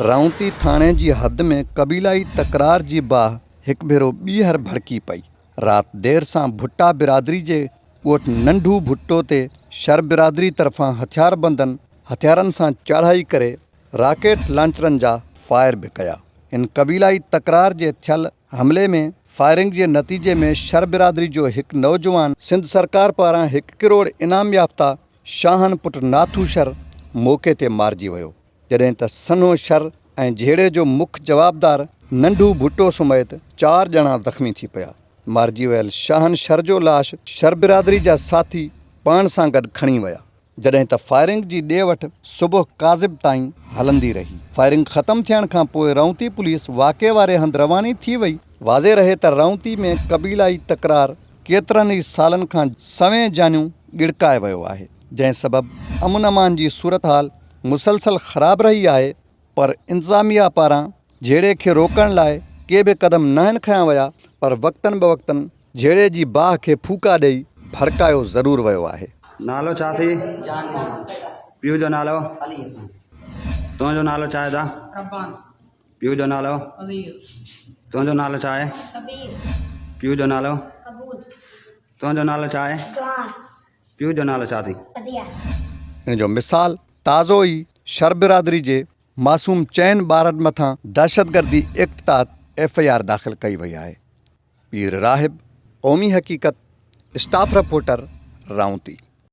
رائونتي ٿاڻي جي حد ۾ قبيلائي تڪرار جي باهه هڪ ڀيرو ٻيهر ڀڙڪي پئي. رات دير سان ڀٽا برادري جي ڳوٺ ننڍو ڀٽو تي شر برادري طرفان هٿياربندن هٿيارن سان چاڙهائي ڪري راڪيٽ لانچرن جا فائر به ڪيا. ان قبيلائي تڪرار جي ٿيل حملي ۾ فائرنگ جي نتيجي ۾ شر برادري جو هڪ نوجوان سنڌ سرڪار پاران هڪ ڪروڙ انعام يافته شاهن پٽ ناٿو شر موقعي تي مارجي ويو. جڏهن ته سنهو شر ۽ جهيڙي جو مک جوابدار ننڍو ڀٽو سميت چار ڄڻا زخمي ٿي پيا. مارجي ويل شاهن شر جو لاش شر برادري جا ساٿي پاڻ سان گڏ کڻي ويا. جڏهن ته فائرنگ جي ڏي وٺ صبح ڪاذب تائين هلندي رهي. فائرنگ ختم ٿيڻ کان پوء رونتي پوليس واقعي واري هنڌ رواني ٿي وئي. واضح رهي ته رونتي ۾ قبيلائي تڪرار ڪيترن ئي سالن کان سوين جانيون ڳڙڪائي ويو آهي، جنهن سبب امن امان جي صورتحال مسلسل خراب رهي آهي پر انتظاميا پاران جهيڙي کي روڪڻ لاء ڪي به قدم ناهن کنيا ويا پر وقتن بوقتن جهيڙي جي باهه کي ڦوڪا ڏئي ڀڙڪايو ضرور ويو آهي. نالو ڇا ٿي؟ جان محمد. پيء جو نالو؟ علي حسن. تنهنجو نالو ڇا آهي ادا؟ ربان. پيء جو نالو؟ عزيز. تنهنجو نالو ڇا آهي؟ ڪبير. پيء جو نالو؟ قبول. تنهنجو نالو ڇا آهي؟ جوان. پيء جو نالو ڇا اٿئي؟ بديع. ان جو مثال تازو ئي شر برادري جي معصوم چئن ٻارن مٿان دهشتگردي ايڪٽ تحت ايف I R داخل ڪئي وئي آهي. پير راهب، قومي حقيقت، اسٽاف رپورٽر، رائونتي.